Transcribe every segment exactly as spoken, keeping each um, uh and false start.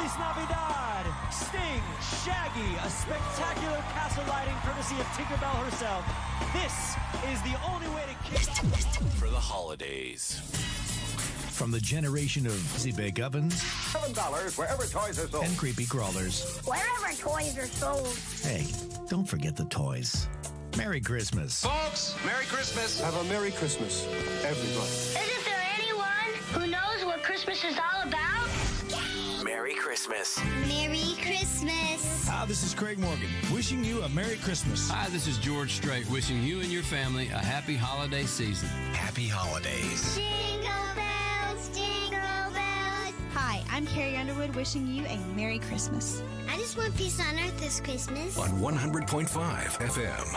Feliz Navidad! Sting, Shaggy, a spectacular castle lighting courtesy of Tinkerbell herself. This is the only way to kick off. For the holidays. From the generation of Zibig Ovens Seven dollars wherever toys are sold. and creepy crawlers. Wherever toys are sold. Hey, don't forget the toys. Merry Christmas. Folks, Merry Christmas. Have a Merry Christmas, everyone. Isn't there anyone who knows what Christmas is all about? Merry Christmas. Merry Christmas. Hi, this is Craig Morgan, wishing you a Merry Christmas. Hi, this is George Strait, wishing you and your family a happy holiday season. Happy holidays. Jingle bells, jingle bells. Hi, I'm Carrie Underwood, wishing you a Merry Christmas. I just want peace on earth this Christmas. On one hundred point five F M.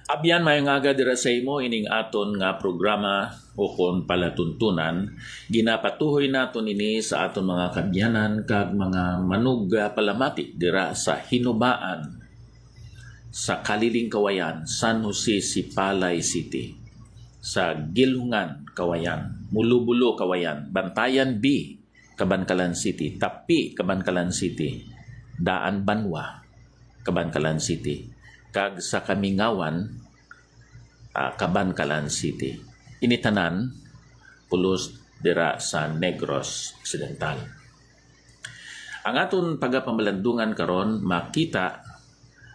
Abyan, mayong aga dira sa imo ining aton nga programa ukon palatuntunan. Ginapatuhoy naton ini sa aton mga kaabyanan kag mga manugpalamati dira sa Hinubaan, sa Kalilingkawayan, San Jose, Sipalay City, sa Gilhungan, Kawayan, Mulubulo, Kawayan, Bantayan B, Kabankalan City, Tapi, Kabankalan City, Daan Banwa, Kabankalan City, kag sa Kamingawan, ah, Kabankalan City. Ini tanan pulos dira sa Negros Occidental. Ang aton pagapamalandungan karon makita,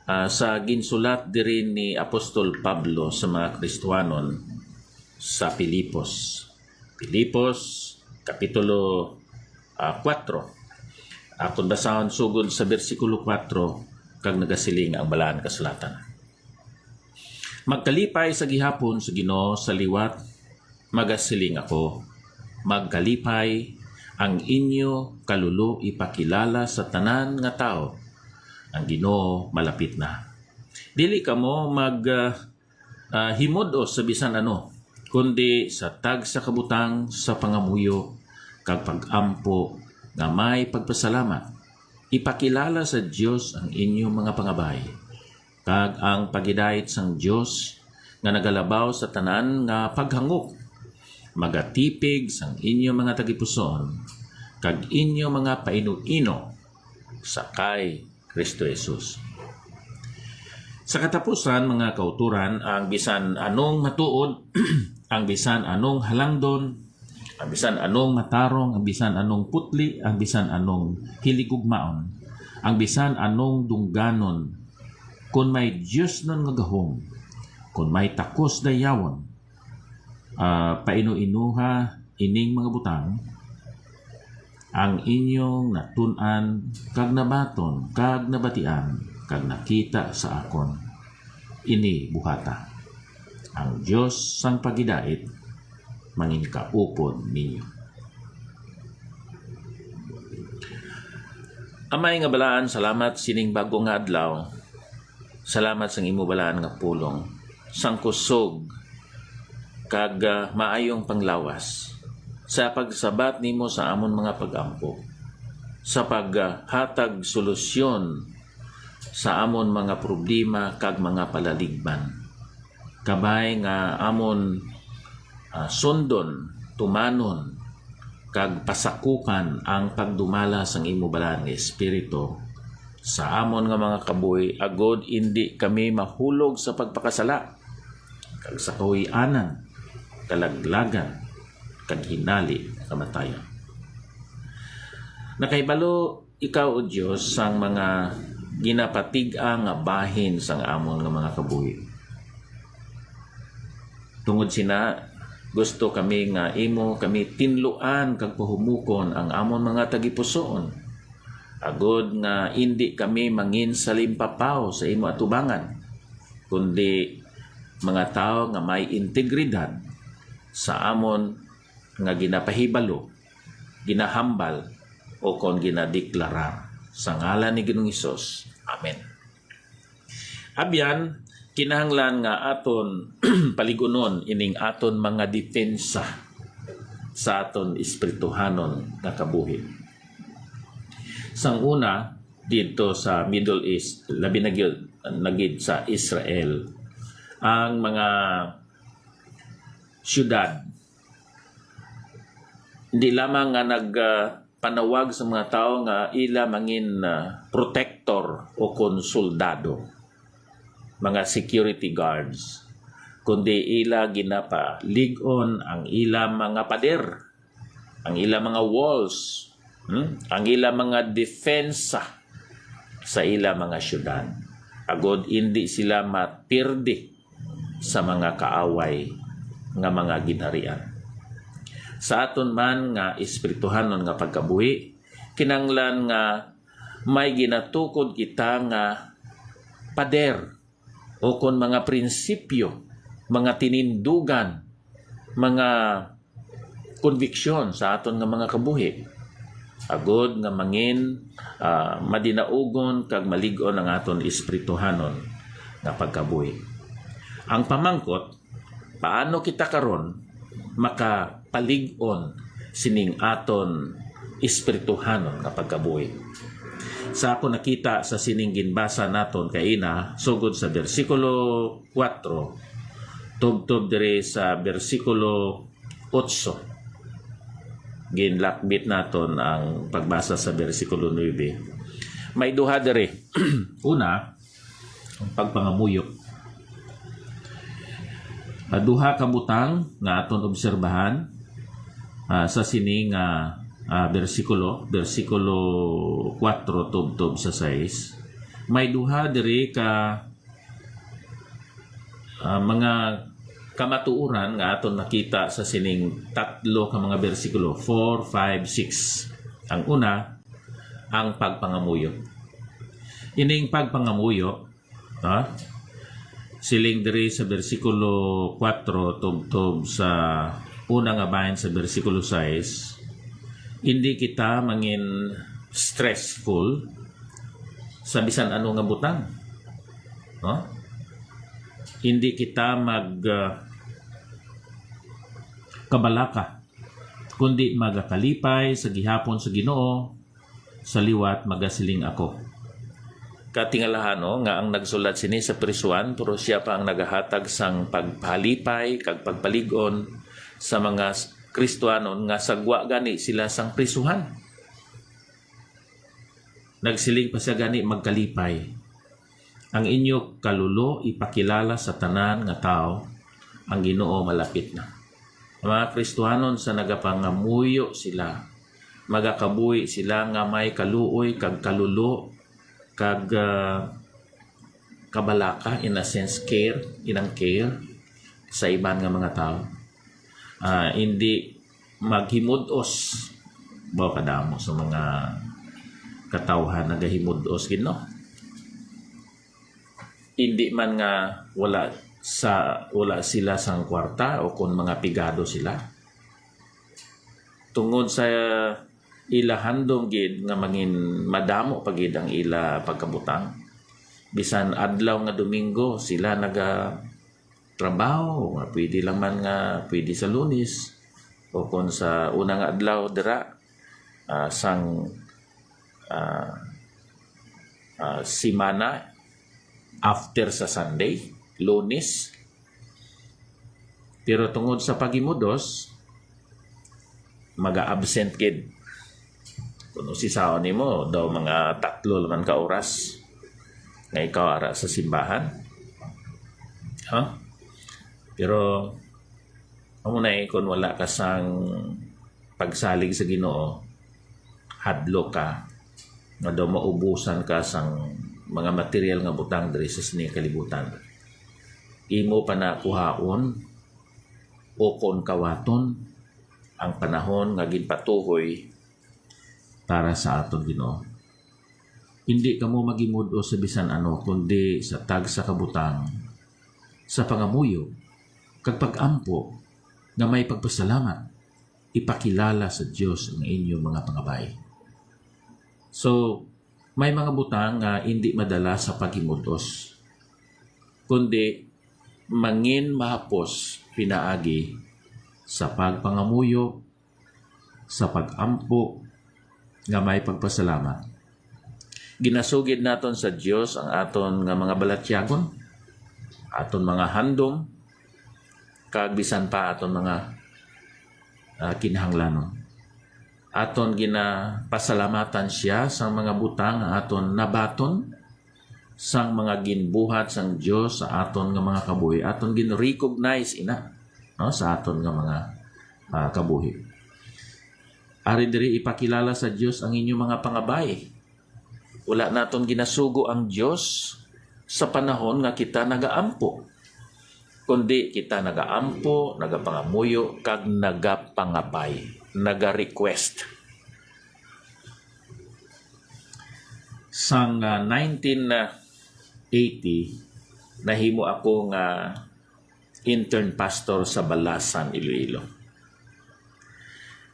ah, sa ginsulat diri ni Apostol Pablo sa mga Kristiyanon sa Filipos. Filipos, Kapitulo, ah, kuwatro. Akon basahon sugod sa bersikulo kuwatro, kag nagasiling ang Balaan Kasulatan. Magkalipay sa gihapon sa Ginoo sa liwat, magasiling ako, magkalipay. Ang inyo kaluluoy ipakilala sa tanan nga tawo, ang Ginoo malapit na. Dili kamo mag, ah, ah, himud-os sa bisan ano, kundi sa tagsa ka butang sa pangamuyo kag pag-ampo nga may pagpasalamat, ipakilala sa Dios ang inyo mga pangabay, kag ang paghidait sang Dios nga nagalabaw sa tanan nga paghangop magatipig sang inyo mga tagipusoon kag inyo mga painuino sa kay Cristo Jesus. Sa katapusan, mga kauturan, ang bisan anong matuod, ang bisan anong halangdon, ang bisan anong matarong, ang bisan anong putli, ang bisan anong hiligugmaon, ang bisan anong dungganon, kon may diosnon nga gahom, kon may takos dayawon, ah, painuinuha ining mga butang, ang inyong natun-an kag nabaton kag nabatian kag nakita sa akon, ini buhata. Ang Dios sang paghidait manginkaupod ninyo. Amay nga balaan, salamat sining bag-o nga adlaw. Salamat sang imo balaan nga pulong, sang kusog kag, ah, maayong panglawas, sa pagsabat nimo sa amon mga pag-ampo, sa paghatag solusyon sa amon mga problema kag mga palaligban. Kabay nga amon, ah, sundon, tumanon, kag pasakukan ang pagdumala sang imo balaan nga Espiritu sa amon nga mga kabuhi, agod indi kami mahulog sa pagpakasala kag sa kahuy-anan, kalaglagan, kag hinali kamatayon. Nakahibalo ikaw, O Dios, sang mga ginapatig-a nga bahin sang amon nga mga kabuhi. Tungod sina, gusto kami nga imo kami tinluan kag pahumukon ang amon mga tagipusoon, agod nga indi kami manginsalimpapaw sa imo atubangan, kundi mga tawo nga may integridad sa amon nga ginapahibalo, ginahambal, o kon ginadeklarar. Sa ngalan ni Ginoong Hesus. Amen. Abyan, kinahanglan nga aton paligunon ining aton mga depensa sa aton espirituhanon nga kabuhi. Sang una, didto sa Middle East, labi na gyud, na gid sa Israel, ang mga siyudad, hindi lamang nga nag, ah, panawag sa mga tawo nga ila mangin, ah, protector o kon soldado, mga security guards, kundi ila ginapalig-on ang ila mga pader, ang ila mga walls, hmm? Ang ila mga depensa sa ila mga siyudad, agod indi sila mapirdi sa mga kaaway nga mga ginharian. Sa aton man nga espirituhanon nga pagkabuhi, kinahanglan nga may ginatukod kita nga pader, o kon mga prinsipyo, mga tinindugan, mga konviksyon sa aton nga mga kabuhi, agod nga mangin, ah, madinaugon kag malig-on ang aton espirituhanon nga pagkabuhi. Ang pamangkot, paano kita karon makapalig-on sining aton espirituhanon nga pagkabuhi? Sa ako nakita sa sining ginbasa naton kaina, sugod sa bersikulo kuwatro tubtob diri sa bersikulo otso, ginlakbit naton ang pagbasa sa bersikulo nuebe. May duha diri. Una, ang pagpangamuyo. Ah, duha ka butang nga aton obserbahan, ah, sa sini nga, ah, bersikulo, bersikulo kuwatro tubtob sa sais. May duha diri ka, ah, mga kamatuoran nga aton nakita sa sining tatlo ka mga bersikulo, four, five, six. Ang una, ang pagpangamuyo. Ining pagpangamuyo, ha? Siling diri sa bersikulo kuwatro tubtob sa una nga bahin sa bersikulo sais, hindi kita mangin stressful sa bisan ano nga butang. No? Hindi kita mag, ah, kabalaka, kundi magakalipay sa gihapon sa Ginoo, sa liwat magasiling ako. Katingalahan, no, nga ang nagsulat sini sa prisuhan, pero sia pa ang nagahatag sang pagpalipay kag pagpalig-on sa mga s-, Kristiyanon nga sagwa gani sila sang prisuhan. Nagsiling pa sia gani, "Magkalipay. Ang inyo kalulo ipakilala sa tanan nga tawo, ang Ginoo malapit na." Ang mga Kristiyanon sa nagapangamuyo sila, magakabuhi sila nga may kaluoy kag kalulo kag, ah, kabalaka, in a sense, care, inang care sa iban nga mga tawo. Ah, hindi maghimud-os. Baw kadamo sa mga katawhan nagahimud-os gid, no? Hindi man nga wala sa, wala sila sang kwarta o kon mga pigado sila. Tungod sa ila handom gid nga mangin madamo pa gid ang ila pagkabutang. Bisan adlaw nga Domingo, sila naga trabaho, nga pwede lang man nga pwede sa Lunes o kung sa unang adlaw dira, ah, sang, ah, ah, semana after sa Sunday, Lunes. Pero tungod sa pagimudos, maga-absent gid. Kung usisaon nimo, daw mga tatlo naman ka oras nga ikaw ara sa simbahan. Ha? Pero, amo na eh, kung wala ka sang pagsalig sa Ginoo, hadlok ka nga daw maubusan ka sang mga material nga butang diri sa sini kalibutan. Imo pa na kuhaon o kon kawaton ang panahon nga ginpatuhoy para sa aton Ginoo. Hindi kamo magimud-os sa bisan ano, kundi sa tagsa ka butang, sa pangamuyo, kag pag-ampo nga may pagpasalamat, ipakilala sa Dios ang inyo mga pangabay. So, May mga butang nga indi madala sa paghimud-os, kundi mangin mahapos pinaagi sa pagpangamuyo, sa pag-ampo nga may pagpasalamat. Ginasugid naton sa Dios ang aton nga mga balatyagon, aton mga handom, kag bisan pa aton mga, ah, kinahanglanon. Aton ginapasalamatan sia sang mga butang nga aton nabaton, sang mga ginbuhat sang Dios sa aton nga mga kabuhi. Aton gin-recognize ina, no, sa aton nga mga, ah, kabuhi. Ari diri ipakilala sa Dios ang inyo mga pangabay. Wala naton ginasugo ang Dios sa panahon nga kita nagaampo, kundi kita nagaampo, nagapangamuyo, kag nagapangabay, naga-request. Sang, ah, nineteen eighty, nahimo ako nga intern pastor sa Balasan, Iloilo.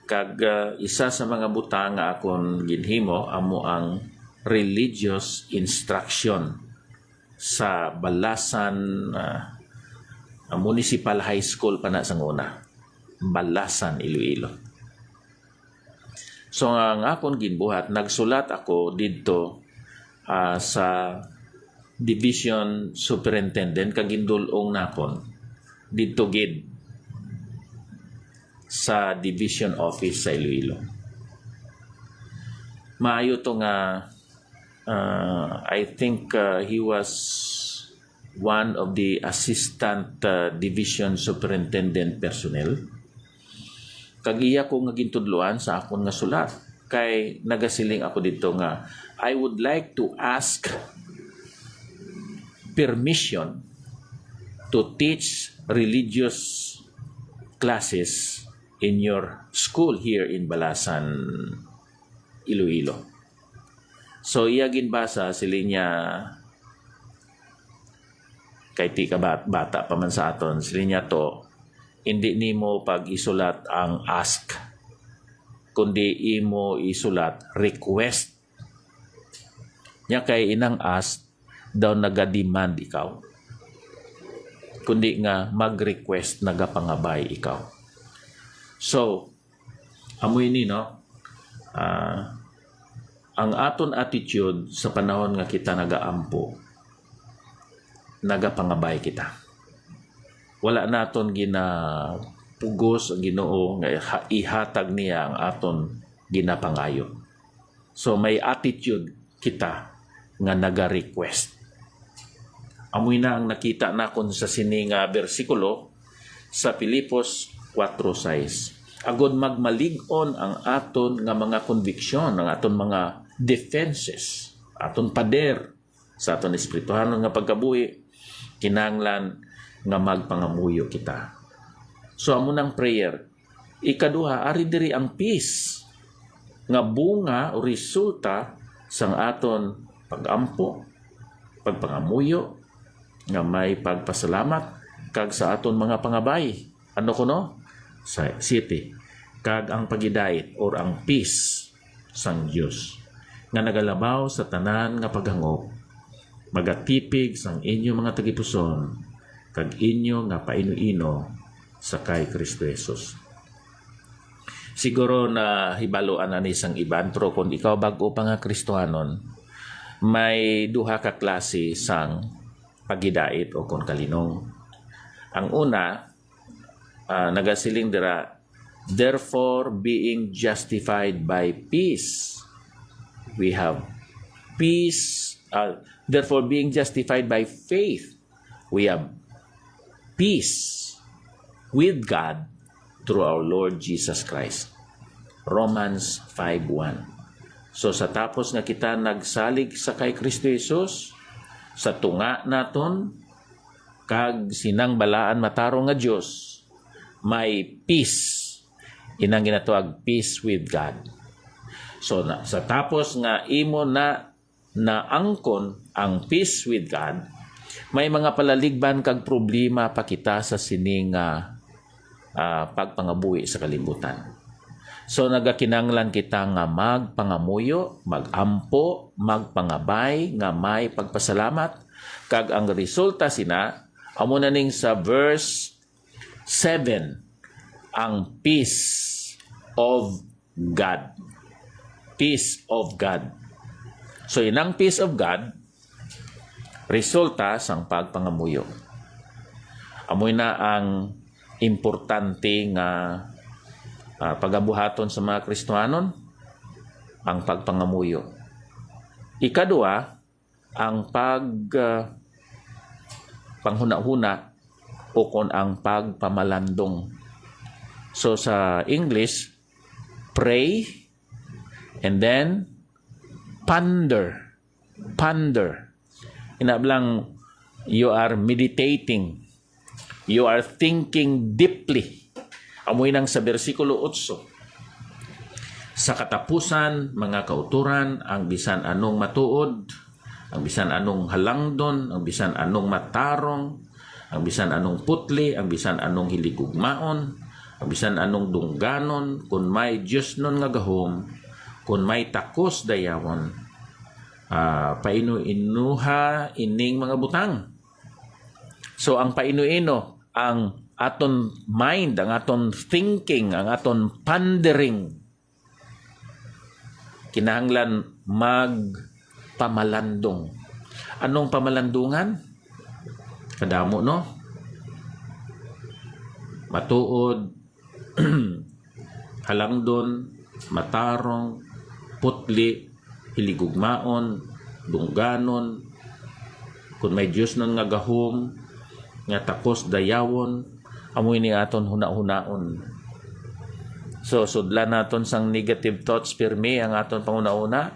Kag, ah, isa sa mga butang nga akon ginhimo amo ang religious instruction sa Balasan, ah, Municipal High School pa na sang una, Balasan, Iloilo. So, ang akon ginbuhat, nagsulat ako didto, ah, sa division superintendent kag gindul-ong nakon didto gid sa division office sa Iloilo. Maayo to nga, ah, I think, ah, he was one of the assistant, ah, division superintendent personnel. Kag iya ko nga gintudloan sa akon nga sulat, kay nagasiling ako didto nga, "I would like to ask permission to teach religious classes in your school here in Balasan, Iloilo." So, iya ginbasa, siling niya, kay ti ka bat-, bata pa man sa aton, siling niya to, "Hindi nimo pag-isulat ang ask, kundi imo isulat request." Nya kay inang ask daw naga-demand ikaw, kundi nga mag-request, nagapangabay ikaw. So, amo ini, no? Ah, ang aton attitude sa panahon nga kita nagaampo, nagapangabay kita. Wala naton ginapugos ang Ginoo nga iha-, ihatag niya ang aton ginapangayo. So, may attitude kita nga naga-request. Amoy na ang nakita nakon sa sini nga bersikulo sa Filipos four six. Agod magmalig-on ang aton nga mga konbiksyon, ang aton mga defenses, aton pader sa aton espirituhanon nga pagkabuhi, kinahanglan nga magpangamuyo kita. So, amo nang prayer. Ikaduha, ari diri ang peace nga bunga o resulta sang aton pag-ampo, pagpangamuyo nga may pagpasalamat, kag sa aton mga pangabay. Ano kuno? Sa siyete, kag ang paghidait or ang peace sang Dios nga nagalabaw sa tanan nga paghangop, magatipig sang inyo mga tagipuson kag inyo nga paino-ino sa kay Cristo Jesus. Siguro nahibaluan na ni sang iban, pero kung ikaw bag-o pa nga Kristohanon, may duha ka klase sang paghidait o kon kalinong. Ang una, ah, nagasiling dira, "Therefore, being justified by peace, we have peace, ah, therefore, being justified by faith, we have peace with God through our Lord Jesus Christ." Romans five one. So, sa tapos nga kita nagsalig sa kay Cristo Jesus, sa tunga naton, kag sinang balaan matarong nga Dios, may peace. Inang ginatawag peace with God. So, na, sa tapos nga imo na naangkon ang peace with God, may mga palaligban kag problema pa kita sa sini nga, ah, pagpangabuhi sa kalibutan. So, nagakinanglan kita nga magpangamuyo, mag-ampo, magpangabay nga may pagpasalamat, kag ang resulta sina amo na ning sa verse seven, ang peace of God. Peace of God. So, inang peace of God, resulta sang pagpangamuyo. Amoy na ang importante nga, ah, pagabuhaton sa mga Kristiyanon, ang pagpangamuyo. Ikadua, ang pag, ah, panghunahuna o kon ang pagpamalandong. So, sa English, pray and then ponder. Ponder. Inablang, you are meditating. You are thinking deeply. Amoy nang sa bersikulo otso, sa katapusan, mga kauturan, ang bisan anong matuod, ang bisan anong halangdon, ang bisan anong matarong, ang bisan anong putli, ang bisan anong hiligugmaon, ang bisan anong dungganon, kun may diosnon nga gahom, kun may takos dayawon, ah, paino-inuha ining mga butang. So, ang paino-ino, ang aton mind, ang aton thinking, ang aton pondering, kinahanglan magpamalandong. Anong pamalandungan? Kadamo, no? Matuod, halangdon, matarong, putli, hiligugmaon, dungganon, kun may diosnon nga gahom, nga takos dayawon, amo ini aton hunahunaon. So, sudlan naton sang negative thoughts pirmi ang aton panghunahuna,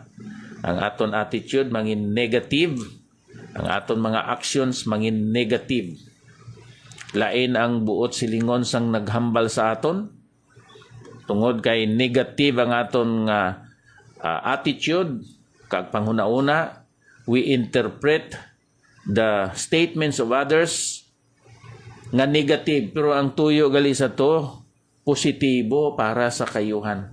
ang aton attitude mangin negative, ang aton mga actions mangin negative. Lain ang buot silingon sang naghambal sa aton, tungod kay negative ang aton nga, ah, attitude kag panghunahuna, we interpret the statements of others nga negative, pero ang tuyo gali sa to, positibo para sa kayuhan.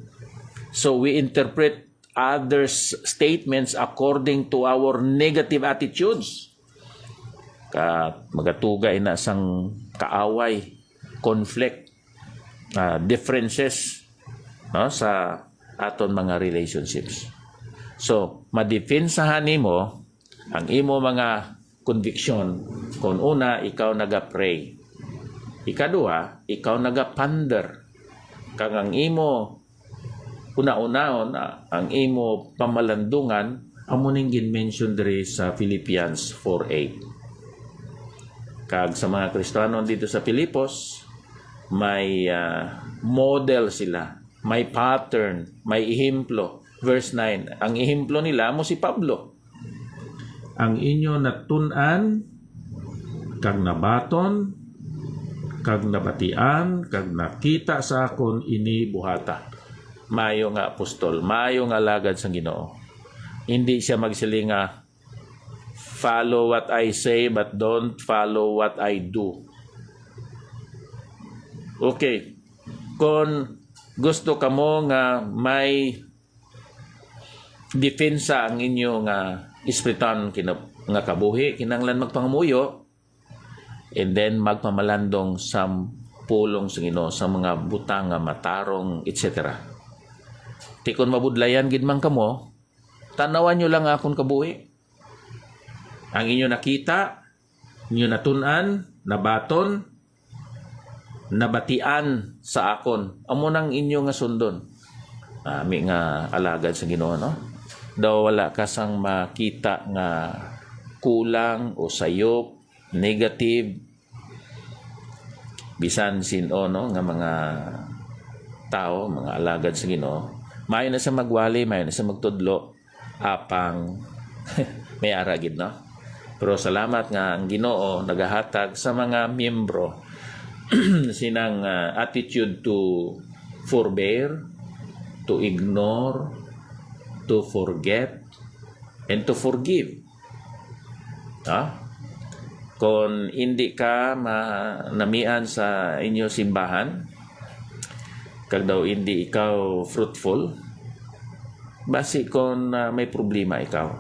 So, we interpret others' statements according to our negative attitudes. Ka, magatuga ina sang kaaway, conflict, ah, differences, no, sa aton mga relationships. So, madepensahan nimo ang imo mga conviction kon una ikaw naga-pray. Ikadua, ikaw naga-ponder. Kag ang imo una-unaon, ah, ang imo pamalandungan, amo ning gin-mention diri sa Philippians four eight. Kag sa mga Kristiyanon dito sa Filipos, may, ah, model sila, may pattern, may ehemplo. Verse nine, ang ehemplo nila amo si Pablo. Ang inyo natun-an, kag nabaton, kag nabatian, kag nakita sa akon, ini buhata. Mayo nga apostol, mayo nga alagad sang Ginoo. Hindi siya magsiling nga, "Follow what I say, but don't follow what I do." Okay. Kon gusto kamo nga may depensa ang inyo nga espirituhanon kina-, nga kabuhi, kinahanglan magpangamuyo, and then magpamalandong sa pulong sa Ginoo sa mga butang nga matarong, et cetera. Ti kon mabudlayan gid man kamo, tanawan nyo lang akon kabuhi. Ang inyo nakita, inyo natun-an, nabaton, nabatian sa akon, amo nang inyo nga sundon. Ami nga alagad sa Ginoo, no? Daw wala ka sang makita nga kulang o sayop, negative, bisan sin-o, no, nga mga tawo, mga alagad sa Ginoo. Maayo na sa magwali, maayo na sa magtudlo, apang may ara gid, no? Pero salamat nga ang Ginoo nagahatag sa mga miyembro sinang, ah, attitude to forbear, to ignore, to forget, and to forgive. Ha? Kon indi ka ma-, namian sa inyo simbahan, kag daw indi ikaw fruitful, basi kon, ah, may problema ikaw.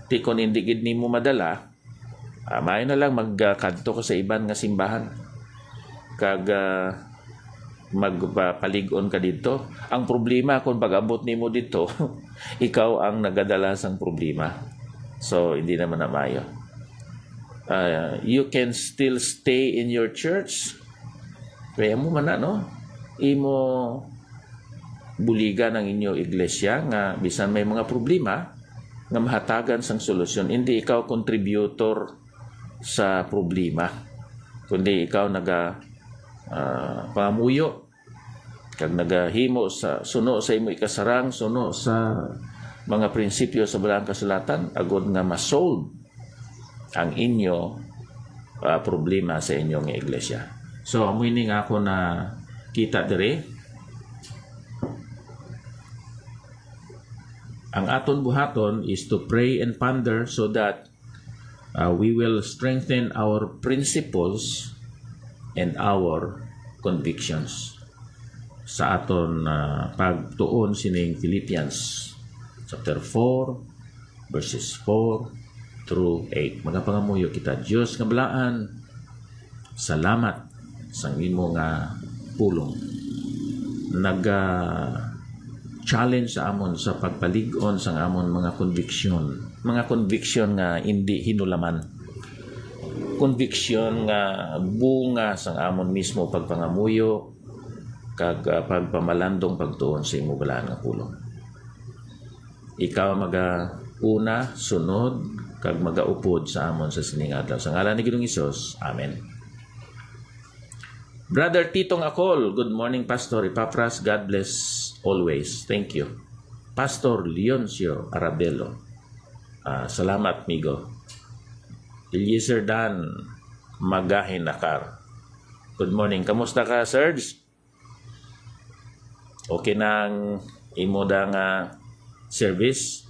Ti kon indi gid nimo madala, ah, maayo na lang magkadto ka sa iban nga simbahan kag, ah, magpalig-on ka didto. Ang problema, kung pag-abot nimo didto, ikaw ang nagadala sang problema. So, hindi naman na maayo. Ah, you can still stay in your church. Kaya mo man na, no? Imo buligan ang inyo iglesia nga bisan may mga problema nga mahatagan sang solusyon. Hindi ikaw contributor sa problema, kundi ikaw naga, ah, pangamuyo kag nagahimo sa suno sa imo ikasarang, suno sa mga prinsipyo sa Balaang Kasulatan, agud nga ma-solve ang inyo, ah, problema sa inyo nga iglesia. So, amo ini nga ako nakita diri. Ang aton buhaton is to pray and ponder so that, uh, we will strengthen our principles and our convictions sa aton, uh, pagtuon sining Philippians chapter four, verses four through eight. Magapangamuyo kita. Dios nga balaan, salamat sang imo nga pulong. Naga-challenge sa amon sa pagpalig-on sang amon mga konbiksyon. Mga konbiksyon nga indi hinulaman. Konbiksyon nga bunga sang amon mismo pagpangamuyo kag, ah, pagpamalandong pagtuon sa imo balaan nga pulong. Ikaw magauna, sunod, kag magaupod sa amon sa sining adlaw. Sa ngalan ni Ginoong Hesus, amen. Brother Titong Akol, good morning, Pastor Epafras. God bless always. Thank you. Pastor Leoncio Arabelo, ah, salamat, migo. Eliezer Dan, Magahin Akar. Good morning. Kamusta ka, Serge? Okay na ang imo da nga service?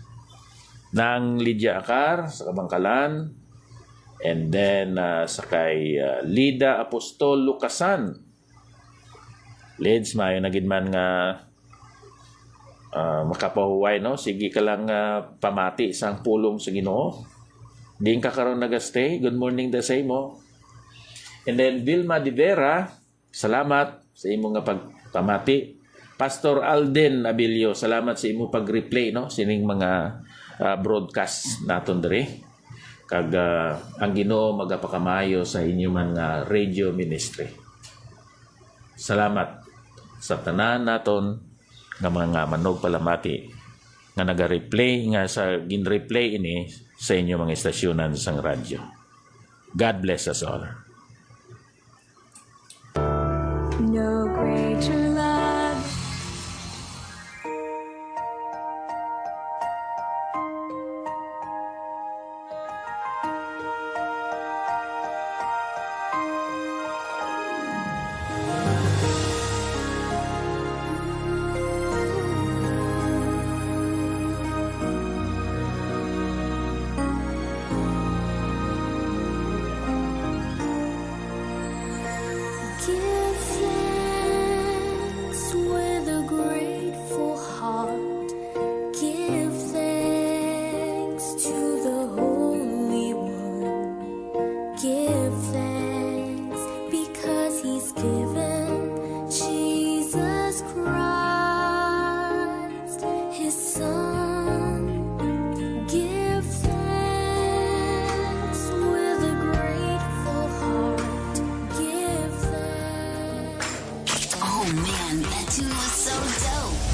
Nang Lydia Akar sa Kabangkalan, and then, ah, sa kay, ah, Lida Apostol Lucasan. Lids, maayo na gid man nga, ah, makapahuway, no? Sige ka lang, ah, pamati sang pulong sa Ginoo. Diin ka karon nagastay? Good morning da sa imo. And then Vilma De Vera, salamat sa imo nga pagpamati. Pastor Alden Abilio, salamat sa imo pag-replay, no, sining mga, ah, broadcast naton diri. Kag, ah, ang Ginoo magapakamayo sa inyo man nga radio ministry. Salamat sa tanan naton nga mga manugpalamati nga nagareplay, nga sa ginreplay ini sa inyo mga istasyonan sang radyo. God bless us all. No greater love. Give thanks with a grateful heart. Give thanks to the Holy One. Give thanks because he's given Jesus Christ, his Son. Give thanks with a grateful heart. Give thanks. Oh man, that tune was so dope.